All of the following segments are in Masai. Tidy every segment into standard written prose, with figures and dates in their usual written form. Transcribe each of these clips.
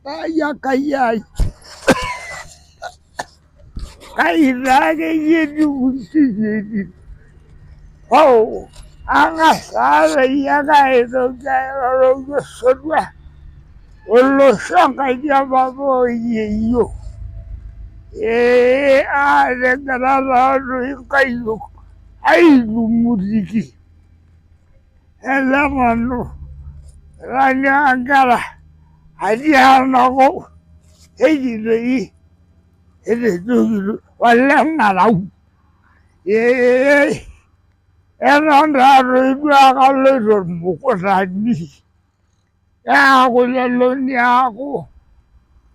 Ai ai. Kai taa akeyie etiu inkiyieni. Oh, ang'as taatoi ake aitoki airoroki osotua olosho enkaji e papa oyieyio. Ee aatigira taatoi nkayiok aitumutiki ele nanu etanya nkera atii enakop eji doi etejokito ole ngarau ee eton taatoi duo aa kaloito ormukutani neeku lelo niaku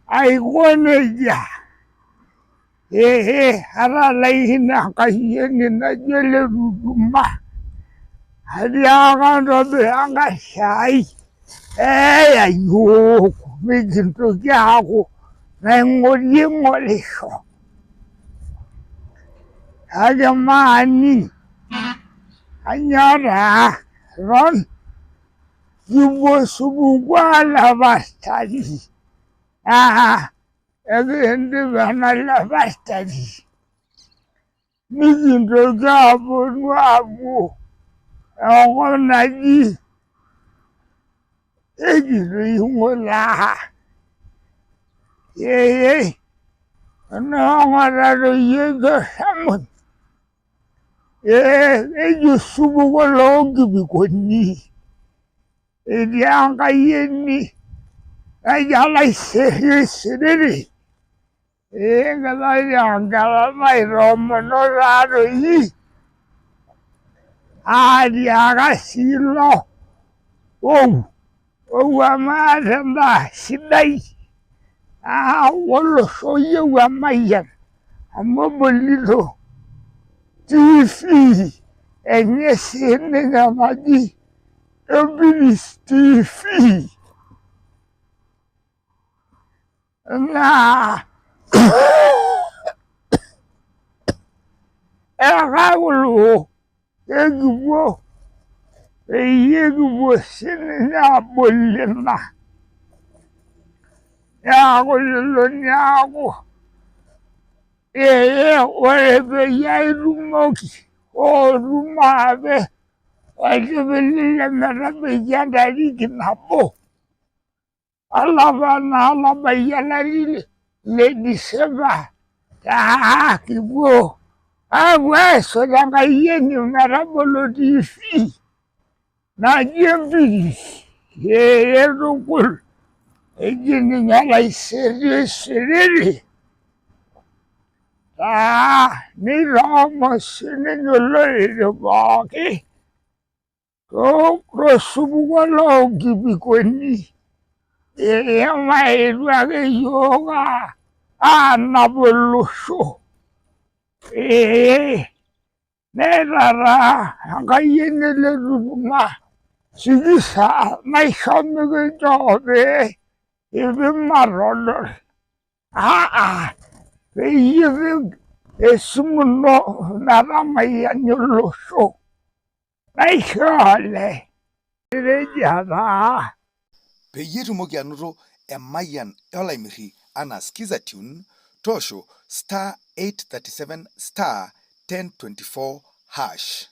aiko nejia ee atalaikine enkayioni naji ole Duduma atiaka ntobira engarri ai eeya yiok mikintoki aaku naing'ori ing'orisho kake maaning kanyoo taa eton kipuo supukuo olepastari naa ekindip ena lepastari nikintoki aponu apuo enkop naji eji doi ng'ole ee enoong'ota doi ejo samun ee eji osupuko loonkipikoni etii enkayioni naji Olaisirri ee kegira nkera naitoomono taatoi atiaka sii ilo ou ou amu aata endaa sidai naa olosho oyieu emayian amu ebolito TV enye siininye naji Empiris TV. Naa ekakulo ekipuo peyie kipuo sininye abol ina neeku lelo niaku ee ore peyie aitumoki ootu maape oltipilile metabaiki entariki nabo. Olapa naa lobayie olari le December taa kipuo aapuo aisud enkayioni metabolo TV naji empiris ee tukul eji ninye Olaiseri Oisiriri taa nitoomon sininye olorere pooki. Tosupuko loonkipikoni ee maetu ake yiok aanap olosho ee neeta taa enkayioni ele Duduma sikisa naisho mikinchoo pee ipik matodol aa peyie ipik esimu ino metamayiana olosho. Naishoo olee nejia taa. Peyie itumoki anoto emayian olaimiri anaa skiza tune, toosho *837*1024#.